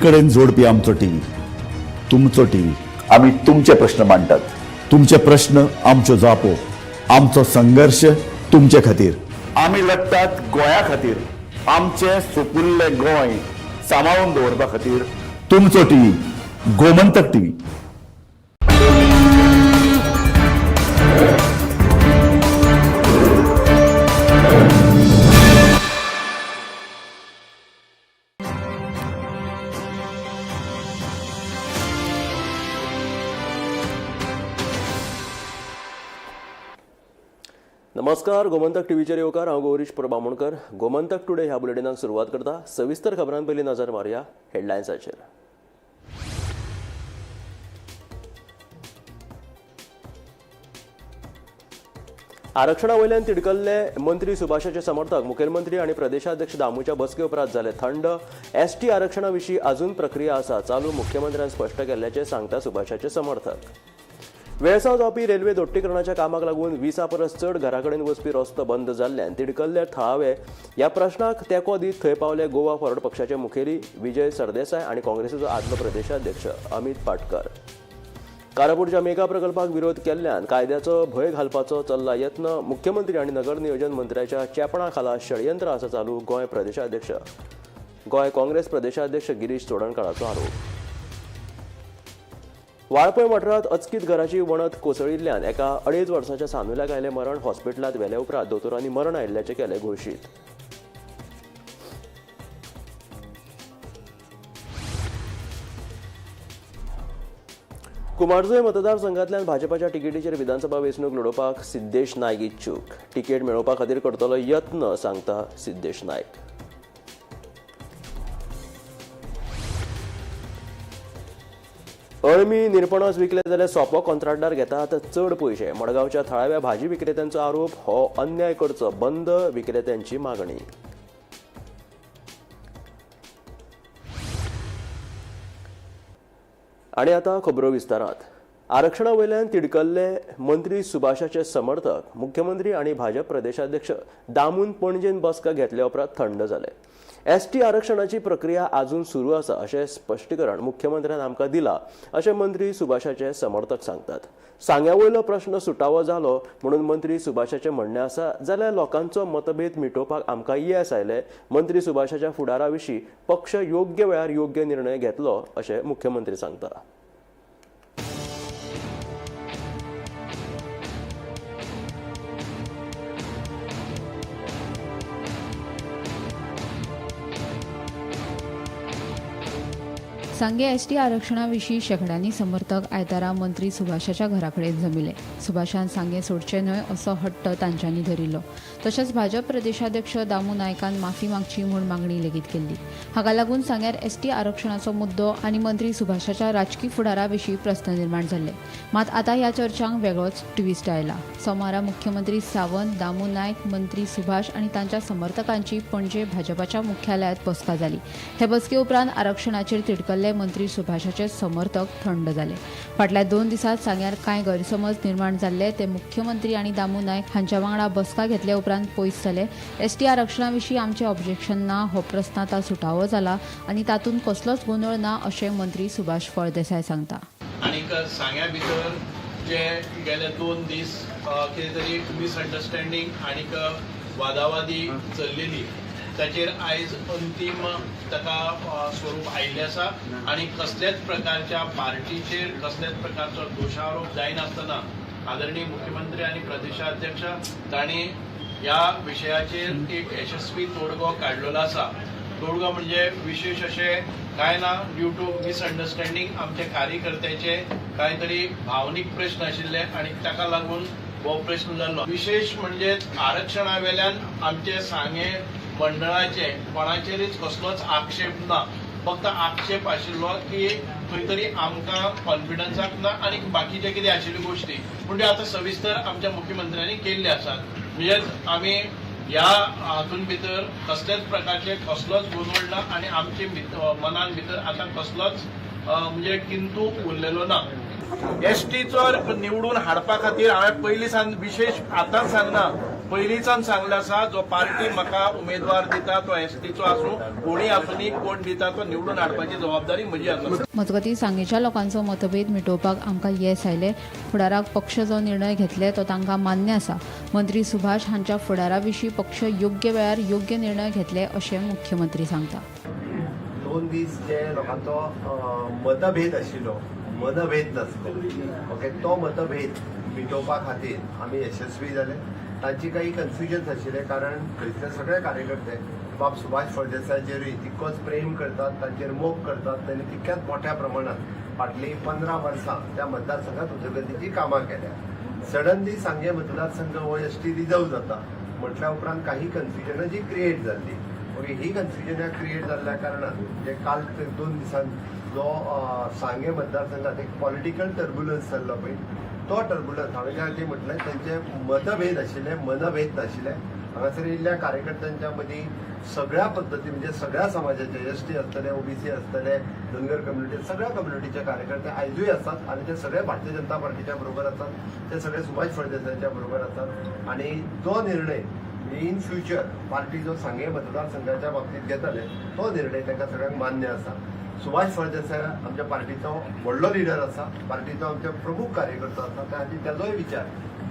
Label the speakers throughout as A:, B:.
A: कडेन जोडपी आमचो टीव्ही, तुमचो टीव्ही. आमी तुमचे प्रश्न मांडटात, तुमचे प्रश्न आमच्यो जापो, आमचो संघर्श तुमचे खातीर. आमी लडटात गोंया खातीर, आमचें सुपुल्लें गोंय सांबाळून दवरपा खातीर. तुमचो टीव्ही, गोमंतक टीव्ही.
B: नमस्कार, गोमंतक टीव्हीचेर येवकार. हांव गौरीश प्रभू आमोणकर. गोमंतक टुडे ह्या बुलेटिनाक सुरवात करता. सविस्तर खबरां पयलीं नजर मारया हेडलायन्साचेर. आरक्षणा वयल्यान तिडकल्ले मंत्री सुभाषाचे समर्थक मुखेलमंत्री आनी प्रदेशाध्यक्ष दामूच्या बसके उपरांत जाले थंड. एसटी आरक्षणा विशीं अजून प्रक्रिया आसा चालू, मुख्यमंत्र्यान स्पश्ट केल्ल्याचें सांगता सुभाषाचे समर्थक. वेळसांव जावपी रेल्वे दोट्टीकरणाच्या कामाक लागून 20 परस चड घरा कडेन वचपी रस्तो बंद जाल्ल्यान तिडकल्ले थळावे ह्या प्रश्नाक तेंको दीत थंय पावले गोवा फॉरवर्ड पक्षाचे मुखेली विजय सरदेसाय आनी काँग्रेसीचो आदलो प्रदेशाध्यक्ष अमित पाटकर. कारापूरच्या मेगा प्रकल्पाक विरोध केल्ल्यान कायद्याचो भंय घालपाचो चल्ला यत्न, मुख्यमंत्री आनी नगर नियोजन मंत्र्याच्या चेपणा खाला षडयंत्र आसा चालू, गोंय काँग्रेस प्रदेशाध्यक्ष गिरीश चोडणकाराचो आरोप. वाळपय वाठारांत अचकीत घराची वणत कोसळिल्ल्यान एका 2.5 वर्साच्या सानुल्याक आयलें मरण. हॉस्पिटलांत व्हेले उपरांत दोतोरांनी मरण आयिल्ल्याचें केलें घोशीत. कुमारजुंवें मतदारसंघांतल्यान भाजपाच्या तिकेटीचेर विधानसभा वेंचणूक लडोवपाक सिद्धेश नायक इच्छूक. तिकेट मेळोवपा खातीर करतलो यत्न, सांगता सिद्धेश नायक. अळमी निरपणस विकले जाल्यार सोपो कॉन्ट्रॅक्टर घेतात चड पयशे. मडगांवच्या थळाव्या भाजी विक्रेत्यांचो आरोप, हो अन्याय करचो बंद, विक्रेत्यांची मागणी. आनी आतां खबरो विस्तारांत. आरक्षणा वयल्यान तिडकल्ले मंत्री सुभाषाचे समर्थक मुख्यमंत्री आनी भाजप प्रदेशाध्यक्ष दामून पणजेन बसका घेतल्या उपरांत थंड जाले. एसटी आरक्षणाची प्रक्रिया अजून सुरू आसा अशें स्पश्टीकरण मुख्यमंत्र्यान आमकां दिलां अशें मंत्री सुभाषाचे समर्थक सांगतात. सांग्या वयलो प्रश्न सुटावो जालो म्हणून मंत्री सुभाषाचें म्हणणें आसा, जाल्यार लोकांचो मतभेद मिटोवपाक आमकां येस आयलें. मंत्री सुभाषाच्या फुडारा विशीं पक्ष योग्य वेळार योग्य निर्णय घेतलो अशें मुख्यमंत्री सांगता.
C: सांगे एसटी आरक्षणा विशीं शेंकड्यांनी समर्थक आयतारा मंत्री सुभाषाच्या घरा कडेन जमिले. सुभाषान सांगे सोडचें न्हय असो हट्ट तांच्यांनी धरिल्लो. तशेंच भाजप प्रदेशाध्यक्ष दामू नायकान माफी मागची म्हूण मागणी लेगीत केल्ली. हाका लागून सांग्यार एसटी आरक्षणाचो मुद्दो आनी मंत्री सुभाषाच्या राजकी फुडारा विशीं प्रस्न निर्माण जाल्ले. मात आतां ह्या चर्चांक वेगळोच ट्विस्ट आयला. सोमारा मुख्यमंत्री सावंत, दामू नायक, मंत्री सुभाष आनी तांच्या समर्थकांची पणजे भाजपाच्या मुख्यालयांत बसका जाली. हे बसके उपरांत आरक्षणाचेर तिडकल्ले मंत्री सुभाषाचे समर्थक थंड जाले. फाटल्या 2 दिसांत सांग्यार कांय गैरसमज निर्माण जाल्ले ते मुख्यमंत्री आनी दामू नायक हांच्या वांगडा बसका घेतले उपरांत पयस जाले. एसटी आरक्षणा विशीं आमचें ऑब्जेक्शन ना, हो प्रस्न आतां सुटावो जाला आनी तातूंत कसलोच गोंदळ ना अशें मंत्री सुभाष फळदेसाय सांगता.
D: आनीक सांग्या भितर जे गेले 2 दीस कितें तरी मिसअंडरस्टँडींग आनीक वादावादी चल्लेली ताचेर आयज अंतीम ताका स्वरूप आयिल्लें आसा आनी कसल्याच प्रकारच्या पार्टीचेर कसल्याच प्रकारचो दोशारोप जायनासतना आदरणीय मुख्यमंत्री आनी प्रदेशाध्यक्ष तांणी ह्या विशयाचेर एक यशस्वी तोडगो काडलेलो आसा. तोडगो म्हणजे विशेष अशें कांय ना, ड्यू टू मिसअंडरस्टँडींग आमचे कार्यकर्त्याचे कांय तरी भावनीक प्रश्न आशिल्ले आनी ताका लागून हो प्रश्न जाल्लो. विशेष म्हणजे आरक्षणा वेल्यान आमचे सांगे मंडळाचे कोणाचेरूच कसलोच आक्षेप ना, फक्त आक्षेप आशिल्लो की खंय तरी आमकां कॉन्फिडन्साक ना आनी बाकीचे कितें आशिल्ल्यो गोश्टी, पूण त्यो आतां सविस्तर आमच्या मुख्यमंत्र्यांनी केल्ले आसात. म्हणजेच आमी ह्या हातून भितर कसल्याच प्रकारचे कसलोच गोंदळ ना आनी आमचे मनान भितर आतां कसलोच म्हणजे किंतू उरलेलो ना. एसटीचो निवडून हाडपा खातीर हांवें पयलीं सान विशेष आतांच सांगना, पयलींच्यान सांगलें आसा, जो पार्टी म्हाका उमेदवार दिता तो एसटीचो आसूं, कोणी आसूं, कोण दिता तो निवडून हाडपाची जबाबदारी म्हजी आसा.
C: मजगतीं सांगेच्या लोकांचो मतभेद मिटोवपाक आमकां येस आयलें. फुडाराक पक्ष जो निर्णय घेतले तो तांकां मान्य आसा. मंत्री सुभाष हांच्या फुडारा विशीं पक्ष योग्य वेळार योग्य निर्णय घेतले अशें मुख्यमंत्री सांगता.
E: 2 दीस जे लोकांचो मतभेद आशिल्लो, मनभेद नासलो, ओके, तो मतभेद मिटोवपा खातीर आमी यशस्वी जाले. तांची काही कन्फ्युजन्स आशिल्लें, कारण थंयसर सगळे कार्यकर्ते बाब सुभाष फळदेसायाचेरूय तितकोच प्रेम करतात, तांचेर मोग करतात. तांणी तितक्याच मोठ्या प्रमाणात फाटलीं 15 वर्सां त्या मतदारसंघात उदरगतीची कामां केल्या. सडनली सांगे मतदारसंघ हो एसटी रिजर्व जाता म्हटल्या उपरांत काही कन्फ्युजनां जी क्रिएट जाल्ली, ओके, ही कन्फ्युजनां क्रिएट जाल्ल्या कारणान म्हणजे काल 2 दिसान जो सांगे मतदारसंघात एक पॉलिटिकल टर्ब्युलन्स जाल्लो पळय, तो टर्ब्युलन्स हांवें ज्या खातीर म्हटलें तांचे मतभेद आशिल्ले, मनभेद नाशिल्ले. हांगासर येयल्ल्या कार्यकर्त्यांच्या मदीं सगळ्या पद्दती म्हणजे सगळ्या समाजाचे, एसटी आसतले, ओबीसी आसतले, धनगर कम्युनिटी, सगळ्या कम्युनिटीचे कार्यकर्ते आयजूय आसात आनी ते सगळे भारतीय जनता पार्टीच्या बरोबर आसात, ते सगळे सुभाष फळदेसायांच्या बरोबर आसात. आनी जो निर्णय इन फ्युचर पार्टी जो सांगे मतदारसंघाच्या बाबतीत घेतले तो निर्णय तांकां सगळ्यांक मान्य आसा. सुभाष फळदेसाय आमच्या पार्टीचो व्हडलो लिडर आसा, पार्टीचो आमचो प्रमुख कार्यकर्तो आसा. त्या खातीर ताजोय विचार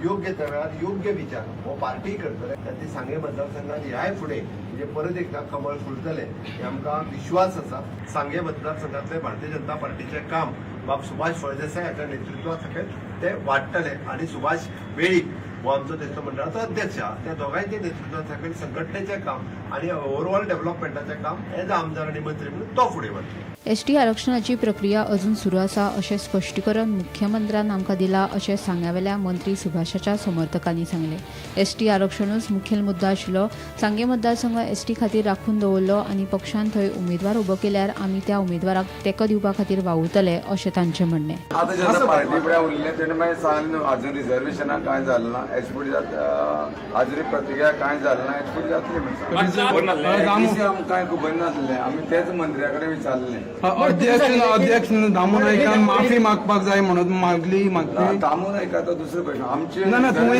E: योग्य त्या वेळार योग्य विचार हो पार्टी करतले. त्या खातीर सांगे मतदारसंघात ह्याय फुडें म्हणजे परत एकदां कमळ फुलतलें हे आमकां विश्वास आसा. सांगे मतदारसंघातलें भारतीय जनता पार्टीचें काम बाब सुभाष फळदेसाय हाच्या नेतृत्वा सकयल ते वाडटले आनी सुभाष वेळीप हो आमचो थंयचो मंडळाचो अध्यक्ष आसा, त्या दोगांयच्या नेतृत्वा सकयल संघटनेचें काम आनी ओवरऑल डेव्हलपमेंटाचें काम एज अ आमदार आनी मंत्री म्हणून तो फुडें वतलो.
C: एसटी आरक्षणाची प्रक्रिया अजून सुरू आसा अशें स्पश्टीकरण मुख्यमंत्र्यान आमकां दिलां अशें सांग्यावेल्या मंत्री सुभाषाच्या समर्थकांनी सांगलें. एसटी आरक्षणूच मुखेल मुद्दो आशिल्लो. सांगे मतदारसंघ एसटी खातीर राखून दवरलो आनी पक्षान थंय उमेदवार उबो केल्यार आमी त्या उमेदवाराक तेंको दिवपा खातीर वावुरतले अशें तांचें म्हणणें.
F: आतां जेन्ना पार्टी फुडें उरलें तेणें मागीर सांगलें अजून रिजर्वेशनाक कांय जालें ना, एच फुडें अजून प्रतिक्रिया कांय जालें ना, एच फुडें जातली म्हणून आमकां कांय खबर नासलें. आमी तेच मंत्र्या कडेन विचारलें.
G: अध्यक्ष दामू नायकान माफी मागपाक जाय म्हणून मागली मागली.
F: दामू नायका तो दुसरो प्रश्न. आमचे
G: ना ना तुमी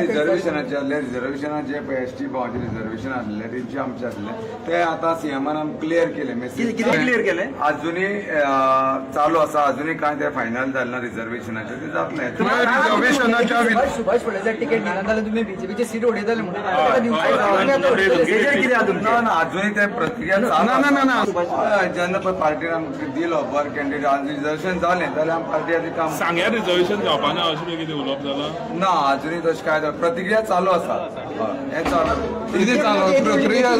F: रिजर्वेशनाचे आसले, रिजर्वेशनाचे एसटी भावाचे रिजर्वेशन आसले, तेंचे आमचे आसले, ते आतां सीएमान आमकां क्लियर केले. मेसेज
H: क्लियर केले,
F: अजुनूय चालू आसा, अजुनूय कांय ते फायनल जालें ना रिजर्वेशनाचे, ते जातले.
G: रिजर्वेशनाच्या
H: सुभाष फळदेसाय तिकेट दिना जाल्यार तुमी बीजेपीचे सीट उडयतले म्हणून
F: ना ना अजुनूय ते प्रतिक्रिया
G: ना ना ना
F: जेन्ना पळय पार्टीन आमकां दिलो बरो कॅन्डिडेट आनी रिजर्वेशन जालें जाल्यार आमी पार्टी आदी काम
I: सांग्यार रिजर्वेशन जावपा ना अशें कितें उलोवप जालां
F: ना, अजुनूय तशें कांय जालें, प्रतिक्रिया चालू आसा. हें चालू
G: कितें चालू प्रक्रिया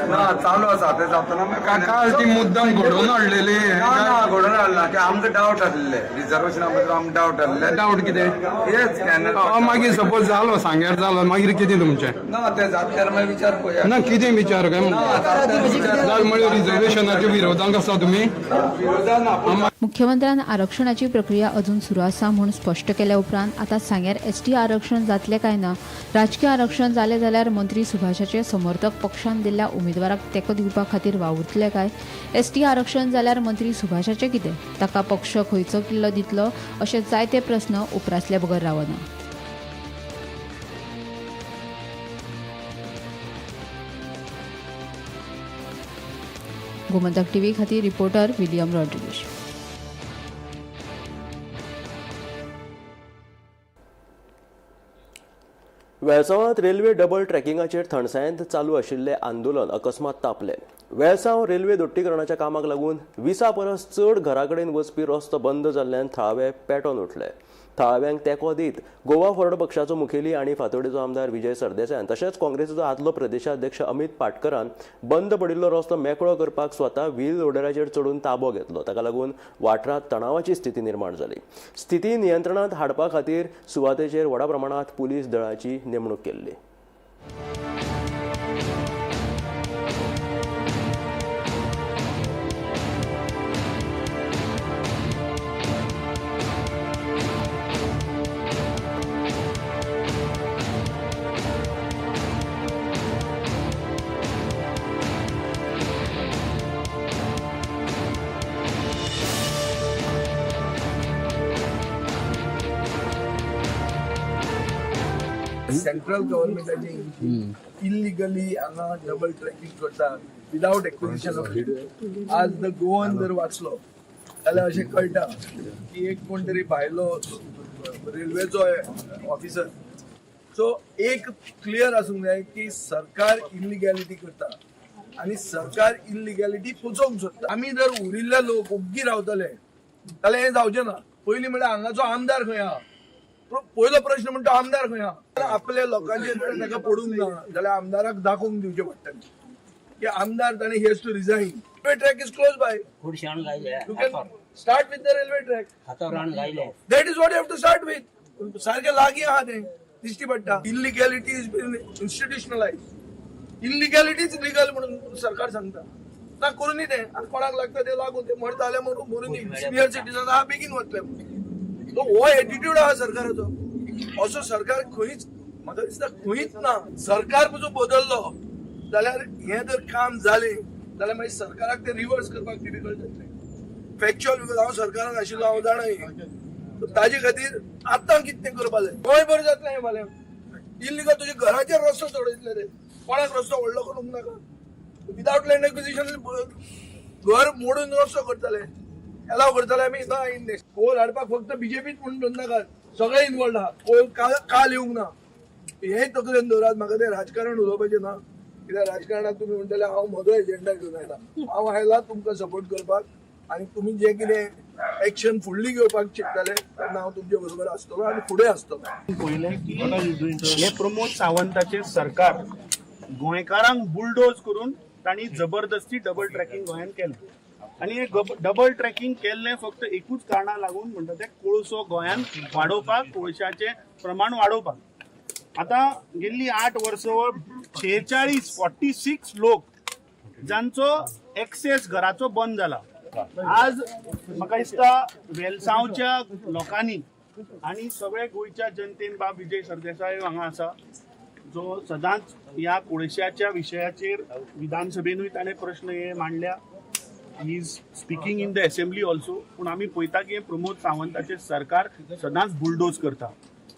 F: ना चालू आसा, तें जातना
G: काल ती मुद्दम घडोवन हाडलेली.
F: ना ना घडोवन हाडला ते आमकां डावट आसले रिजर्वेशना बद्दल, आमकां डावट आसले.
G: डावट कितें?
F: हेच कॅनल
G: मागीर सपोज जालो सांग्यार जालो मागीर कितें तुमचें?
F: ना ते जातल्यार मागीर विचार पळया.
G: ना कितें विचार काय म्हणल्यार रिजर्वेशनाच्या विरोधांक आसा तुमी?
C: मुख्यमंत्र्यान आरक्षणाची प्रक्रिया अजून सुरू आसा म्हूण स्पश्ट केल्या उपरांत आतां सांग्यार एसटी आरक्षण जातलें काय ना, राजकीय आरक्षण जालें जाल्यार मंत्री सुभाषाचे समर्थक पक्षान दिल्ल्या उमेदवाराक तेंको दिवपा खातीर वावुरतले काय, एसटी आरक्षण जाल्यार मंत्री सुभाषाचें कितें, ताका पक्ष खंयचो किल्लो दितलो अशे जायते प्रस्न उप्रासले बगर रावना. गोमंतक टीव्ही खातीर रिपोर्टर विलियम रॉड्रिगेश.
B: वेळसांवांत रेल्वे डबल ट्रॅकिंगाचेर थंडसायेंत चालू आशिल्लें आंदोलन अकस्मात तापलें. वेळसांव रेल्वे दोट्टीकरणाच्या कामाक लागून 20 परस चड घरा कडेन वचपी रस्तो बंद जाल्ल्यान थळावे पेटोवन उठले. थळाव्यांक तेंको दीत गोवा फॉरवर्ड पक्षाचो मुखेली आनी फातोडेचो आमदार विजय सरदेसायान तशेंच काँग्रेसीचो आदलो प्रदेशाध्यक्ष अमित पाटकरान बंद पडिल्लो रस्तो मेकळो करपाक स्वता व्हील लोडराचेर चडून ताबो घेतलो. ताका लागून वाठारांत तणावाची स्थिती निर्माण जाली. स्थिती नियंत्रणांत हाडपा खातीर सुवातेचेर व्हडा प्रमाणांत पुलीस दळाची नेमणूक केल्ली.
J: सेंट्रल गव्हर्मेंटाची इलिगली हांगा डबल ट्रॅकिंग करता विदावट एक्विजिशन ऑफ. आज the Goan जर वाचलो जाल्यार अशें कळटा की एक कोण तरी भायलो रेल्वेचो ऑफिसर. सो एक क्लियर आसूंक जाय की सरकार इलिगॅलिटी करता आनी सरकार इलिगॅलिटी पोचोवंक सोदता. आमी जर उरिल्ले लोक ओग्गी रावतले जाल्यार हें जावचें ना. पयलीं म्हणल्यार हांगाचो आमदार खंय आहा? पयलो प्रश्न म्हणटा, आमदार खंय आहा? आपल्या लोकांचेर जर ताका पडूंक ना जाल्यार आमदाराक दाखोवन दिवचें पडटलें की आमदार ताणें, he has to resign. Railway track is close by. You can start with the railway track. That is what you have to start with. सारकें लागीं आहा तें, दिश्टी पडटा. Illegality is been institutionalize. Illegality is legal म्हणून सरकार सांगता. ना, करूनी तें. आनी कोणाक लागता ते लागूं, ते मरता जाल्यार मरूं, मरूनी. सिनियर सिटीजन आहा, बेगीन वतले. सो हो एटिट्यूड आहा सरकाराचो. असो सरकार खंयच, म्हाका दिसता, खंयच ना. सरकार पसून बदललो जाल्यार, हें जर काम जालें जाल्यार मागीर सरकाराक ते रिवर्स करपाक डिफिकल्ट जातलें. फॅक्च्युअल, because हांव सरकारान आशिल्लो, हांव जाणा हें. So ताजे खातीर आतां कितें करपा जाय. गोंयभर जातलें हें फाल्यां इल्लिगल. तुज्या घराचेर रस्तो चडयतले ते. कोणाक रस्तो व्हडलो करूंक नाका. विदावट लँड एक्विजिशन घर मोडून रस्तो करतले, एलाव करतले आमी ना. इन कोल हाडपाक फक्त बीजेपीच म्हणून धरून नाकात, सगळे इनवॉल्ड आहा. कोल काल येवंक ना हें तकलेन दवरात. म्हाका तें राजकारण उलोवपाचें ना, कित्याक राजकारणात तुमी म्हणटले हांव म्हजो एजेंडा घेवन आयला. हांव आयला तुमकां सपोर्ट करपाक आनी तुमी जें कितें एक्शन फुडली घेवपाक चिंतताले तेन्ना हांव तुमचे बरोबर आसतलो आनी फुडें आसतलो.
K: पळयलें की हे प्रमोद सावंताचे सरकार गोंयकारांक बुलडोज करून तांणी जबरदस्ती डबल ट्रॅकिंग गोंयांत केलें आनी हे डबल ट्रॅकिंग केल्लें फक्त एकूच कारणा लागून, म्हणटा ते कोळसो गोंयांत वाडोवपाक, कोळशाचें प्रमाण वाडोवपाक. आतां गेल्ली 8 वर्सां 46, 46 लोक जांचो एक्सेस घराचो बंद जाला. आज म्हाका दिसता वेलसांवच्या लोकांनी आनी सगळे गोंयच्या जनतेन, बाब विजय सरदेसाय हांगा आसा, जो सदांच ह्या कोळशाच्या विशयाचेर विधानसभेनूय ताणें प्रश्न हे मांडल्या. He is speaking in the assembly also. पूण आमी पळयता की प्रमोद सावंताचें सरकार सदांच बुलडोज करता.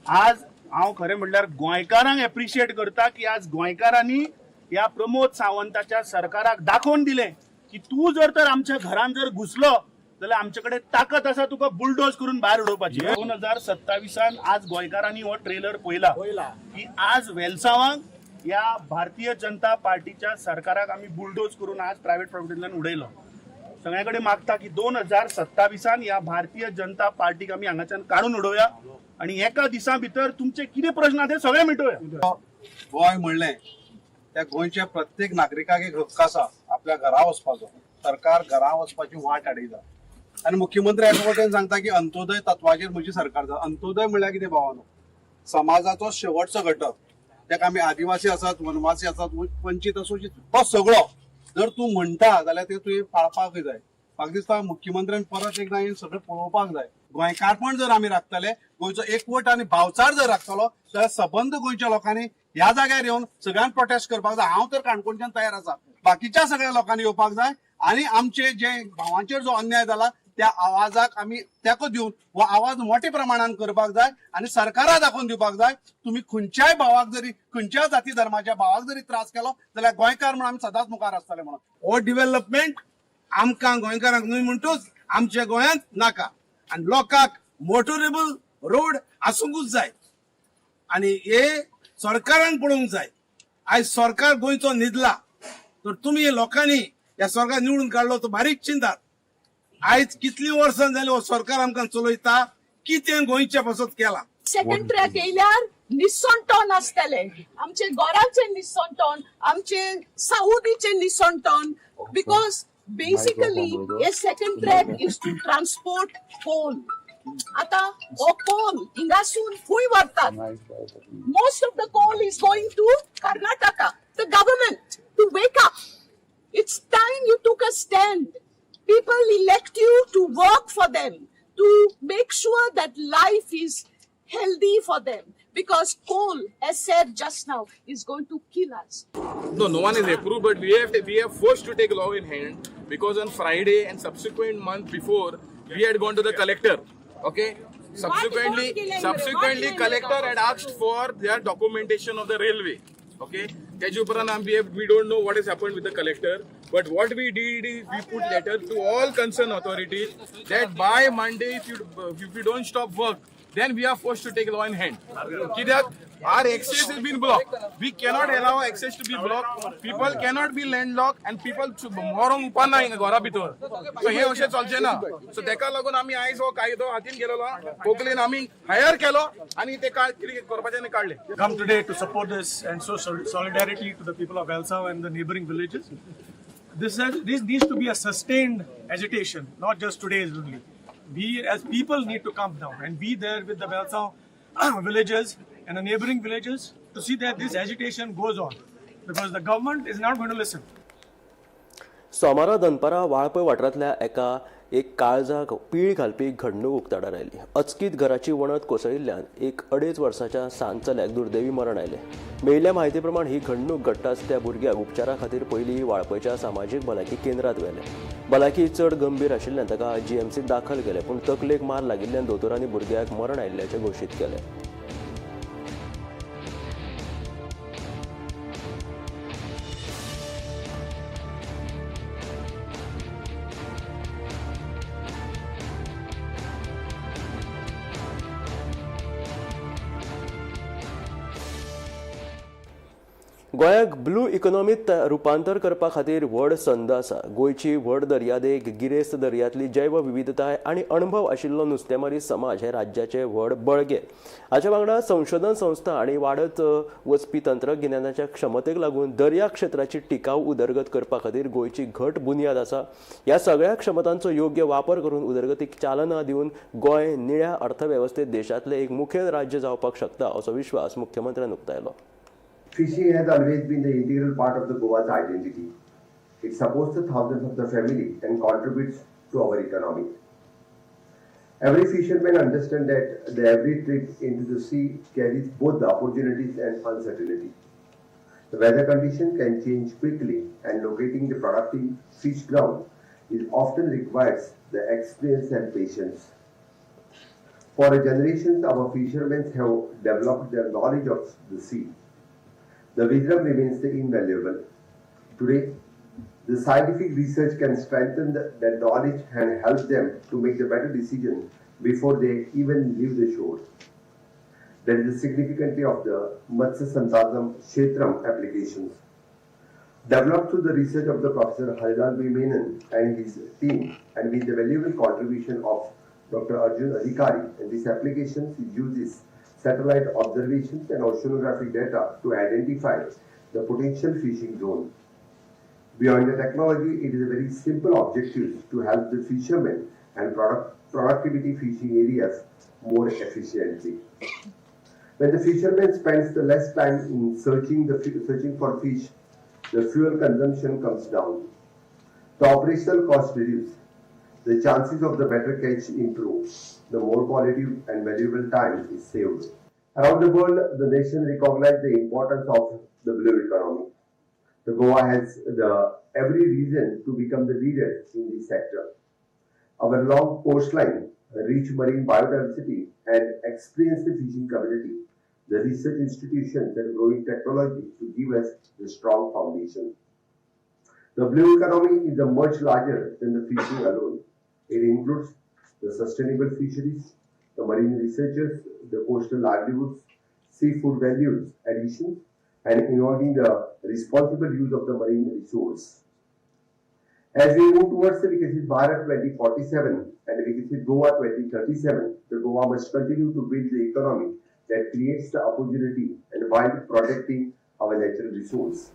K: आज हांव खरें म्हणल्यार गोंयकारांक एप्रिशिएट करता की आज गोंयकारांनी ह्या प्रमोद सावंताच्या सरकाराक दाखोवन दिलें की तूं जर तर आमच्या घरान जर घुसलो जाल्यार आमचे कडेन ताकद आसा तुका बुलडोज करून भायर उडोवपाची. 2027न आज गोंयकारांनी हो ट्रेलर पळयला की आज वेलसांवाक ह्या भारतीय जनता पार्टीच्या सरकाराक आमी बुलडोज करून आज प्रायव्हेट प्रॉपर्टींतल्यान उडयलो. सगळ्या कडेन मागता की 2027न ह्या भारतीय जनता पार्टीक आमी हांगाच्यान काडून उडोवया आणि एका दिसा भितर तुमचे कितें प्रश्न आहा ते सगळे मिटोवया.
L: गोंय म्हणलें, त्या गोंयच्या प्रत्येक नागरिकाक एक हक्क आसा आपल्या घरा वचपाचो. सरकार घरा वचपाची वाट आडयता आनी मुख्यमंत्री एका वटेन सांगता की अंत्योदय तत्वाचेर म्हजी सरकार जाता. अंत्योदय म्हणल्यार कितें भावानो? समाजाचो शेवटचो घटक, ताका आमी आदिवासी आसात, वनवासी आसात, वंचीत शोशीत, तो सगळो जर तूं म्हणटा जाल्यार ते तुवें पाळपाक जाय. म्हाका दिसता मुख्यमंत्र्यान परत एकदां हें सगळें पळोवपाक जाय. गोंयकारपण जर आमी राखतले, गोंयचो एकवट आनी भावचार जर राखतलो जाल्यार सबंद गोंयच्या लोकांनी ह्या जाग्यार येवन सगळ्यांक प्रोटेस्ट करपाक जाय. हांव तर काणकोणच्यान तयार आसा, बाकीच्या सगळ्या लोकांनी येवपाक जाय आनी आमचे जे भावांचेर जो अन्याय जाला त्या आवाजाक आमी तेंको दिवन हो आवाज मोठ्या प्रमाणान करपाक जाय आनी सरकारा दाखोवन दिवपाक जाय, तुमी खंयच्याय भावाक जरी, खंयच्याय जाती धर्माच्या भावाक जरी त्रास केलो जाल्यार गोंयकार म्हणून आमी सदांच मुखार आसतले म्हणून.
G: हो डेव्हलपमेंट आमकां गोंयकारांक न्हय म्हणटूच आमच्या गोंयांत नाका आनी लोकांक मोटरेबल रोड आसूंकूच जाय आनी हे सरकारान पळोवंक जाय. आयज सरकार गोंयचो न्हिदला तर तुमी लोकांनी ह्या सरकार निवडून काडलो तो बारीक चिंतात. आयज कितलीं वर्सां जाली हो सरकार आमकां चलयता, कितें गोंयच्या पासत केला?
M: सेकंड ट्रॅक येयल्यार निसणटोन आसतले आमचे गोराचे, निसणटोन आमचे साऊदीचे निसणटोन, because basically hey second track is to transport coal. आता हो कोल हिंगासून खंय व्हरतात? Most of the coal is going to Karnataka. The government to wake up. It's time you took a stand. People elect you to work for them, to make sure that life is healthy for them. Because coal, as said just now, is going to kill us.
I: No, no one is approved, but we have forced to take law in hand because on Friday and subsequent month before, we had gone to the collector. Okay, Subsequently collector had asked for their documentation of the railway. Okay, तेजे उपरांत आमी we don't know what is happen with the collector, but what we did is we put letter to all concern authorities that by Monday if you don't stop work, then we are forced to take law in hand. कित्याक our access has been blocked. We cannot allow access to be blocked. People cannot be landlocked and people मरोंक उपाय ना हिंगा घरा भितर. So हे अशें चलचें ना. सो तेका लागून आमी आयज हो कायदो हातीन गेलेलो, कोकलेन आमी हायर केलो आनी ते कितें करपाचें तें काडलें.
N: Come today to support this and show solidarity to the people of Velsao and the neighboring villages. This needs to be a sustained agitation, not just today's only. We as people need to come down and be there with the Velsao villagers and the neighboring villages to see that this agitation goes on, because the government is not going to listen.
B: सोमारा दनपारां वाळपय वाठारांतल्या एका एक काळजाक पीळ घालपी घडणूक उक्ताडार आयली. अचकीत घराची वणत कोसळिल्ल्यान एक 2.5 वर्साच्या सान चल्याक दुर्दैवी मरण आयलें. मेळिल्ल्या म्हायती प्रमाण ही घडणूक घडटाच त्या भुरग्याक उपचारा खातीर पयलीं वाळपयच्या सामाजीक भलायकी केंद्रांत व्हेलें. भलायकी चड गंभीर आशिल्ल्यान ताका जीएमसीत दाखल केलें, पूण तकलेक मार लागिल्ल्यान दोतोरांनी भुरग्याक मरण आयिल्ल्याचें घोशीत केलें. गोंयाक ब्लू इकॉनॉमीत रुपांतर करपा खातीर व्हड संद आसा. गोंयची व्हड दर्यादेग, गिरेस्त दर्यांतली जैवविविधताय आनी अणभव आशिल्लो नुस्तेमारी समाज हे राज्याचे व्हड बळगे. हाच्या वांगडा संशोधन संस्था आनी वाडत वचपी तंत्रगिन्यानाच्या क्षमतेक लागून दर्या क्षेत्राची टिकाऊ उदरगत करपा खातीर गोंयची घट बुन्याद आसा. ह्या सगळ्या क्षमतांचो योग्य वापर करून उदरगतीक चालना दिवन गोंय निळ्या अर्थवेवस्थेत देशांतलें एक मुखेल राज्य जावपाक शकता असो विश्वास मुख्यमंत्र्यान उक्तायलो.
E: Fishing has always been the integral part of the Goa's identity. It supports the thousands of the family and contributes to our economy. Every fisherman understands that the every trip into the sea carries both the opportunities and uncertainty. The weather condition can change quickly, and locating the productive fish ground is often requires the experience and patience. For generations, our fishermen have developed their knowledge of the sea. The wisdom remains the invaluable. Today, the scientific research can strengthen that knowledge and help them to make the better decision before they even leave the shore. That is the significance of the Matsya Sansadhan Kshetram applications. Developed through the research of the Professor Harilal B. Menon and his team, and with the valuable contribution of Dr. Arjun Adhikari, and this application uses satellite observations and oceanographic data to identify the potential fishing zone. Beyond the technology, it is a very simple objective to help the fishermen and productivity fishing areas more efficiently. When the fisherman spends the less time in searching for fish, the fuel consumption comes down. The operational cost reduces. The chances of the better catch improve. The more quality and valuable time is saved. Around the world, the nation recognizes the importance of the blue economy. The Goa has the every reason to become the leader in this sector. Our long coastline, rich marine biodiversity, and experienced fishing community, the research institutions and growing technology to give us the strong foundation. The blue economy is a much larger than the fishing alone. It includes the sustainable fisheries, the marine researchers, the coastal livelihoods, seafood values addition, and involving the responsible use of the marine resource. As we move towards the Viksit Bharat 2047 and Viksit Goa 2037, the Goa must continue to build the economy that creates the opportunity and while protecting our natural resource.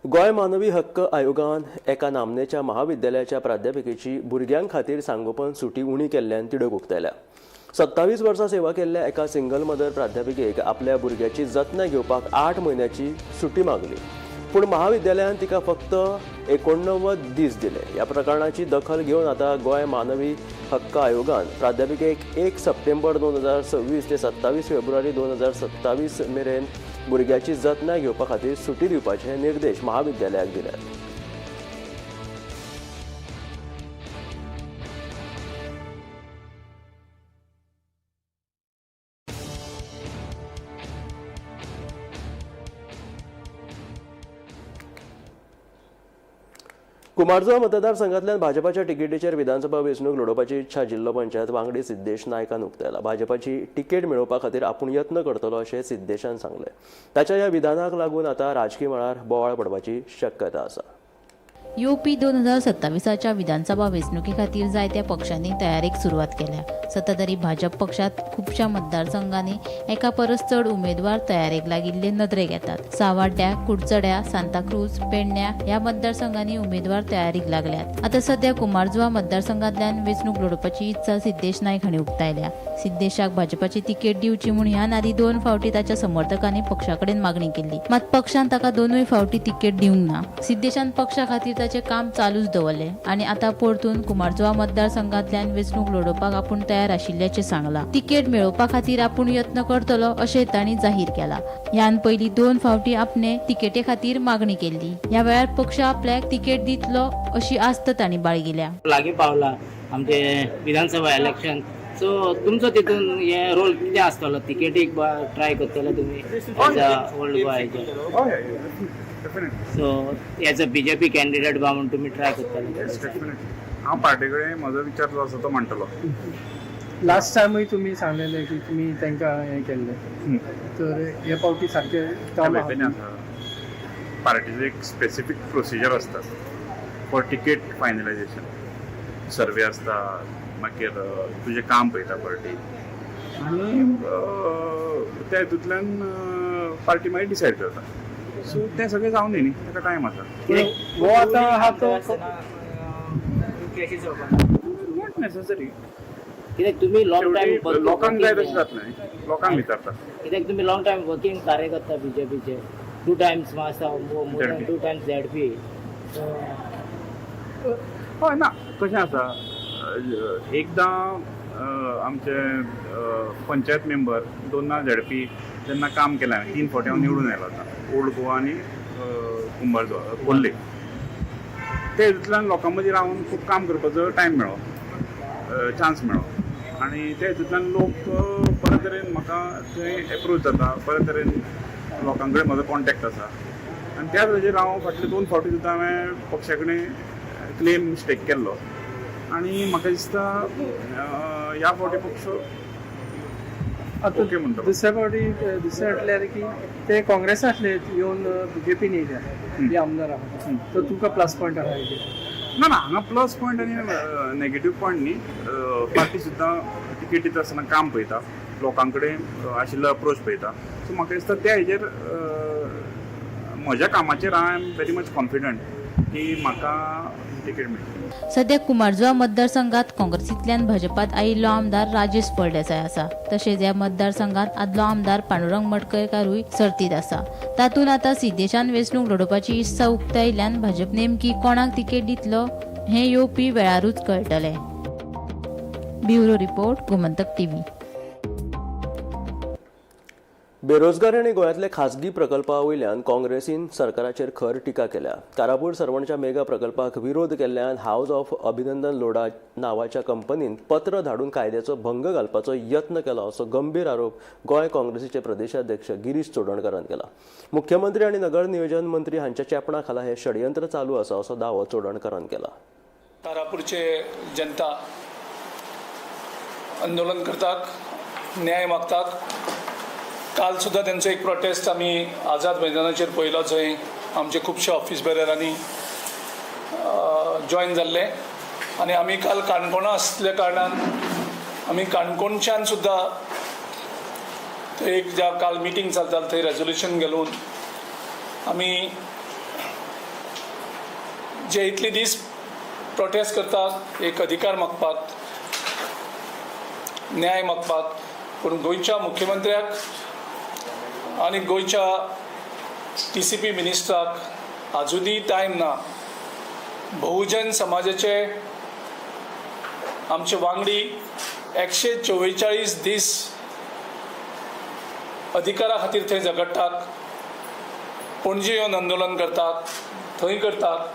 B: Goa मानवी हक्क आयोगान एका नामनेच्या महाविद्यालयाच्या प्राध्यापिकेची भुरग्यां खातीर सांगोपन सुटी उणी केल्ल्यान तिडक उक्तायल्या. 27 वर्सां सेवा केल्ल्या एका सिंगल मदर प्राध्यापिकेक आपल्या भुरग्याची जतनाय घेवपाक 8 म्हयन्याची सुटी मागली, पूण महाविद्यालयान तिका फक्त 89 दीस दिले. ह्या प्रकरणाची दखल घेवन आतां गोंय मानवी हक्क आयोगान प्राध्यापिकेक 1 सप्टेंबर 2026 ते 27 फेब्रुवारी 2027 मेरेन भुरग्याची जतनाय घेवपा खातीर सुटी दिवपाचे निर्देश महाविद्यालयाक दिल्यात. कुमारजुवा मतदारसंघातल्यान भाजपाच्या तिकेटीचेर विधानसभा वेंचणूक लडोवपाची इच्छा जिल्लो पंचायत वांगडी सिद्धेश नायकान उक्तायला. भाजपाची तिकेट मेळोवपा खातीर आपूण यत्न करतलो अशें सिद्धेशान सांगलें. ताच्या ह्या विधानाक लागून आतां राजकी मळार बोवाळ पडपाची शक्यता आसा.
O: येवपी 2027च्या विधानसभा वेंचणुके खातीर जायत्या पक्षांनी तयारेक सुरवात केल्या. सत्ताधारी भाजप पक्षात खुबश्या मतदारसंघांनी एका परस चड उमेदवार तयारेक लागिल्ले नदरेक येतात. सावाड्ड्या, कुडचड्या, सांताक्रूज, पेडण्या ह्या मतदारसंघांनी उमेदवार तयारीक लागल्यात. आतां सध्या कुमारजुवा मतदारसंघांतल्यान वेंचणूक लडोवपाची इत्सा सिद्धेश नायक हांणी उक्तायल्या. सिद्धेशाक भाजपाची तिकेट दिवची म्हूण ह्यान आदीं 2 फावटी ताच्या समर्थकांनी पक्षा कडेन मागणी केल्ली, मात पक्षान ताका 2 फावटी तिकेट दिवंक ना. सिद्धेशान पक्षा खातीर ताचें काम चालूच दवरलें आनी आतां परतून कुमारजुवा मतदारसंघांतल्यान वेंचणूक लडोवपाक आपूण तयार आशिल्ल्याचें सांगलां. तिकेट मेळोवपा खातीर आपूण यत्न करतलो अशें तांणी जाहीर केलां. ह्यान पयलीं 2 फावटी आपणे तिकेटे खातीर मागणी केल्ली. ह्या वेळार पक्ष आपल्याक तिकेट दितलो अशी आस्त तांणी बाळगिल्या.
P: लागीं पावला आमचे विधानसभा इलेक्शन, सो तुमचो तितून हे रोल कितें आसतलो? तिकेटीक ट्राय करतले तुमी एज अ ओल्ड गोवाचे? So as a BJP candidate बा म्हूण तुमी ट्राय करतले?
Q: हांव पार्टी कडेन म्हजो विचार जो आसा तो मांडटलो.
R: लास्ट टायमूय तुमी सांगलेले की तुमी तांकां हें केल्लें, तर हे फावटी सारकें
Q: आसा. पार्टीचो एक स्पेसिफीक प्रोसिजर आसता फॉर तिकेट फायनलायजेशन. सर्वे आसता, मागीर तुजें काम पळयता पार्टी आनी त्या हितूंतल्यान पार्टी मागीर डिसायड करता. सो तें सगळें जावन न्ही, ताका टायम आसा.
R: हो आतां आहा तो
Q: not necessary.
P: कित्याक तुमी लॉंग टायम
Q: लोकांक जाय तशें जातलें, लोकांक विचारता.
P: कित्याक तुमी लॉंग टायम वर्किंग कार्यकर्ता बीजेपीचे, 2 टायम्स आसा, मोर दॅन 2 टायम्स झेडपी.
Q: हय ना, कशें आसा, एकदां आमचे पंचायत मेंबर 2 झेडपी जेन्ना काम केलें हांवें, 3 फावटी हांव निवडून आयलो आतां ओल्ड गोवा आनी कुंभारजुवा खोर्ले. ते हितूंतल्यान लोकां मदीं रावन खूब काम करपाचो टायम मेळ्ळो, चान्स मेळ्ळो आनी त्या हितूंतल्यान लोक बरे तरेन म्हाका थंय एप्रोच जाता, बरे तरेन लोकां कडेन म्हजो कॉन्टेक्ट आसा आनी त्याच हाजेर हांव फाटले 2 फावटी सुद्दां हांवें पक्षा कडेन क्लेम स्टेक केल्लो आनी म्हाका दिसता ह्या फावटी पक्ष ओके म्हणटा.
R: दुसऱ्या फावटी दुसरें म्हटल्यार की ते काँग्रेसांतले येवन बीजेपीन येयल्या हे आमदार आहा, तर तुका प्लस पॉयंट आहा?
Q: ना ना, हांगा प्लस पॉयंट आनी नेगेटीव पॉयंट न्ही. पार्टी सुद्दां तिकेट दिता आसतना काम पळयता, लोकां कडेन आशिल्लो अप्रोच पळयता. सो म्हाका दिसता त्या हेजेर म्हज्या कामाचेर I am very much confident की म्हाका तिकेट मेळटली.
O: सध्या कुमारजुवा मतदारसंघात काँग्रेसींतल्यान भाजपात आयिल्लो आमदार राजेश फळदेसाय आसा. तशेंच ह्या मतदारसंघात आदलो आमदार पांडुरंग मडकयकारूय सर्तीत आसा. तातूंत आतां सिद्धेशान वेंचणूक लडोवपाची इत्सा उक्तायिल्ल्यान भाजप नेमकी कोणाक तिकेट दितलो हें येवपी वेळारूच कळटलें. Bureau report, Gomantak TV.
B: बेरोजगारी आनी गोंयांतले खासगी प्रकल्पा वयल्यान काँग्रेसीन सरकाराचेर खर टिका केल्या. कारापूर सरवणच्या मेगा प्रकल्पाक विरोध केल्ल्यान हावज ऑफ अभिनंदन लोढा नांवाच्या कंपनीन पत्र धाडून कायद्याचो भंग घालपाचो यत्न केला असो गंभीर आरोप गोंय काँग्रेसीचे प्रदेशाध्यक्ष गिरीश चोडणकारान केला. मुख्यमंत्री आनी नगर नियोजन मंत्री हांच्या चेपणा खाला हे षडयंत्र चालू आसा असो दावो चोडणकारान केला.
S: तारापूरचे जनता आंदोलन करतात, न्याय मागतात. काल सुद्दां तेंचो एक प्रोटेस्ट आमी आझाद मैदानाचेर पळयलो, जंय आमचे खुबशे ऑफिस बेररांनी जॉयन जाल्ले आनी आमी काल काणकोणा आसल्या कारणान आमी काणकोणच्यान सुद्दां एक ज्या काल मिटींग चलताली थंय रेजोल्युशन घालून आमी जे इतले दीस प्रोटेस्ट करतात एक अधिकार मागपाक, न्याय मागपाक, पूण गोंयच्या मुख्यमंत्र्याक आनी गोंयच्या TCP मिनिस्टराक आजुनूय टायम ना. बहुजन समाजाचे आमचे वांगडी 144 दीस अधिकारा खातीर थंय झगडटात, पणजे येवन आंदोलन करतात, थंय करतात,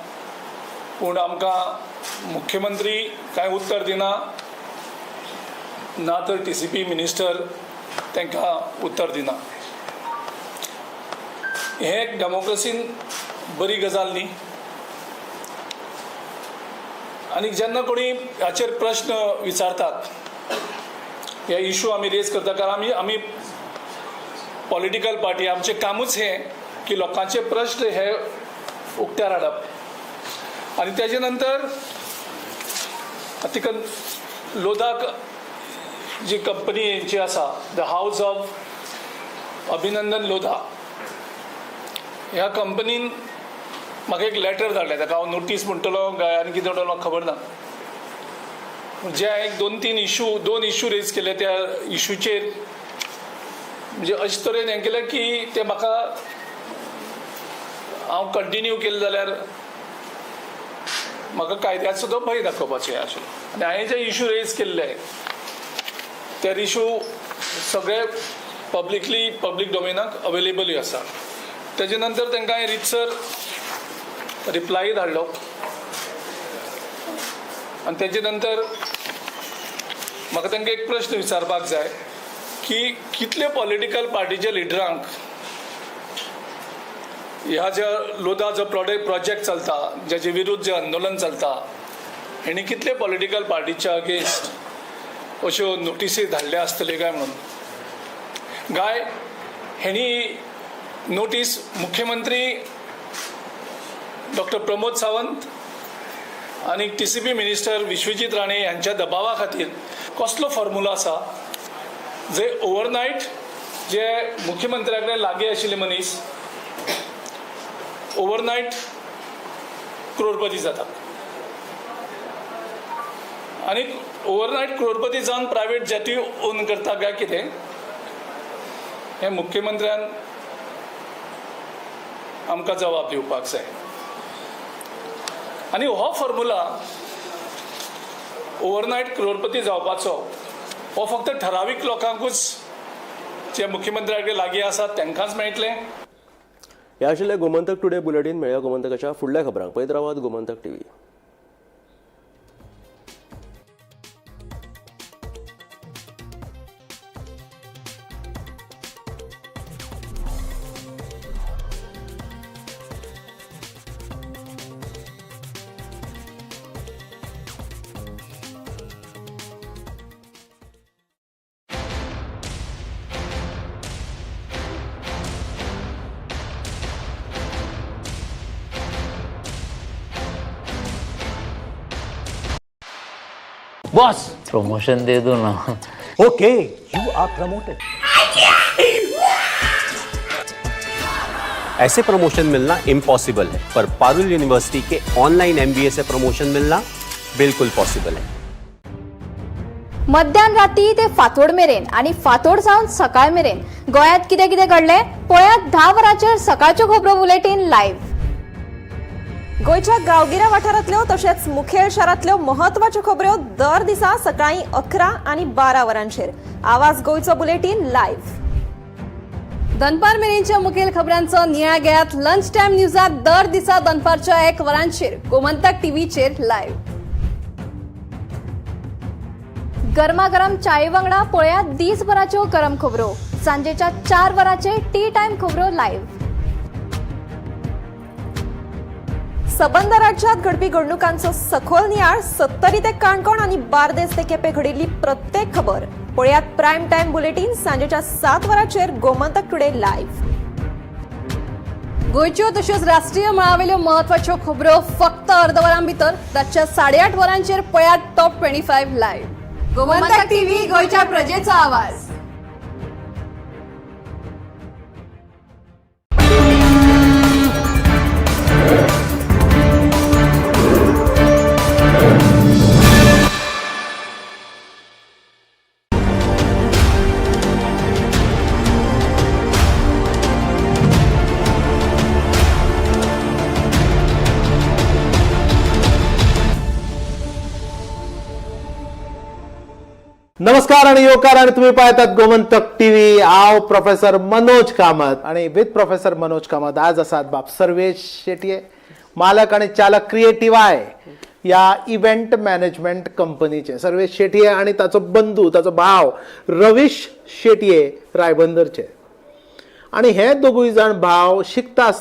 S: पूण आमकां मुख्यमंत्री कांय उत्तर दिना, ना तर TCP minister तांकां उत्तर दिना. हें एक डेमोक्रेसीन बरी गजाल न्ही. आनी जेन्ना कोणी हाचेर प्रश्न विचारतात, हे इशू आमी रेज करता, कारण आमी आमी पॉलिटिकल पार्टी, आमचें कामूच हें की लोकांचे प्रश्न हे उक्त्यार हाडप. आनी तेजे नंतर तिका लोधा जी कंपनी हेंची आसा, the house of अभिनंदन लोधा, ह्या कंपनीन म्हाका एक लेटर धाडलें. ताका हांव नोटीस म्हणटलो काय आनी कितें म्हणटलो म्हाका खबर ना. जे हांवें एक दोन तीन इशू, दोन इशू रेज केले, त्या इशूचेर म्हणजे अशे तरेन हें केलें की ते म्हाका हांव कंटिन्यू केलें जाल्यार म्हाका कायद्याचो तो भंय दाखोवपाचें आशिल्लो. आनी हांवें जे इशू रेज केल्ले ते इशू सगळे पब्लिकली, पब्लीक डोमेनाक अवेलेबलूय आसा. तेजे नंतर तांकां हांवें रितसर रिप्लाय धाडलो आनी तेजे नंतर म्हाका तांकां एक प्रश्न विचारपाक जाय की कितले पॉलिटिकल पार्टीच्या लिडरांक ह्या ज्या लोधा जो प्रोजेक्ट चलता, ज्याचे विरुद्ध जे आंदोलन चलता, हेणी कितले पॉलिटिकल पार्टीच्या अगेन्स्ट अश्यो नोटिसी धाडल्या आसतल्यो काय म्हणून. गाय हेणी नोटीस मुख्यमंत्री डॉक्टर प्रमोद सावंत आनी टीसीपी मिनिस्टर विश्वजीत राणे ह्यांच्या दबावा खातीर कसलो फॉर्मुला आसा जे ओवरनायट जे मुख्यमंत्र्या कडेन लागीं आशिल्ले मनीस ओवरनायट क्रोरपती जातात आनी ओवरनायट क्रोरपती जावन प्रायवेट जेटूय ओन करता काय कितें, हें मुख्यमंत्र्यान आमकां जबाब दिवपाक जाय. आनी हो फॉर्मुला ओवरनायट क्रोरपती जावपाचो हो फक्त ठरावीक लोकांकूच जे मुख्यमंत्र्या कडेन लागीं आसात तांकांच मेळटलें.
B: हे आशिल्लें गोमंतक टुडे बुलेटीन. मेळया गोमंतकाच्या फुडल्या खबरांक. पळयत रावात गोमंतक टीव्ही.
P: बॉस, प्रमोशन दे दो ना.
T: Okay, you are promoted. ऐसे प्रमोशन मिलना इम्पॉसिबल है, पर पारुल यूनिवर्सिटी के ऑनलाइन एमबीए से प्रमोशन मिलना बिल्कुल पॉसिबल है.
U: मध्यान राती ते फांतोड मेरेन आनी फांतोड जावन सकाळ मेरेन गोंयांत कितें कितें घडलें पळयात 10 वरांचेर सकाळच्यो खबरो बुलेटीन लायव्ह.
V: गोंयच्या गांवगिऱ्या वाठारांतल्यो तशेंच मुखेल शारांतल्यो म्हत्वाच्यो खबऱ्यो दर दिसा सकाळीं 11 आनी 12 वरांचेर आवाज गोंयचो बुलेटीन लायव्ह.
U: दनपार मेरेनच्या मुखेल खबरांचो नियाळ घेयात लंच टायम न्यूजात दर दिसा दनपारच्या 1 वरांचेर गोमंतक टीव्हीचेर लायव्ह. गरमागरम चाये वांगडा पळयात दीसभराच्यो गरम खबरो सांजेच्या 4 वरांचेर टी टायम खबरो लायव्ह.
V: सबंद राज्यात घडपी घडणुकांचो सखोल नियाळ सत्तरी ते काणकोण आनी बार्देस ते केपें घडिल्ली प्रत्येक खबर पळयात प्रायम टायम बुलेटीन सांजेच्या 7 वरांचेर गोमंतक टुडे लायव्ह.
U: गोंयच्यो तश्योच राष्ट्रीय मळावेल्यो म्हत्वाच्यो खबरो फक्त अर्द वरां भितर रातच्या 8:30 वरांचेर पळयात टॉप 25 लायव्ह. गोमंतक टीव्ही, गोंयच्या प्रजेचो आवाज.
W: नमस्कार आणि योकार आणि तुम्ही पाहतात गोमंतक टीव्ही. हांव प्रोफेसर मनोज कामत आणि विथ प्रोफेसर मनोज कामत आज आसात बाब सर्वेश शेटये, मालक आणि चालक क्रिएटिव्ह I या इव्हेंट मॅनेजमेंट कंपनीचे. सर्वेश शेटये आणि ताचो बंधू, ताचो भाव रवीश शेटये रायबंदरचे. आणि हे दोगूय जाण भाव शिकता आसतना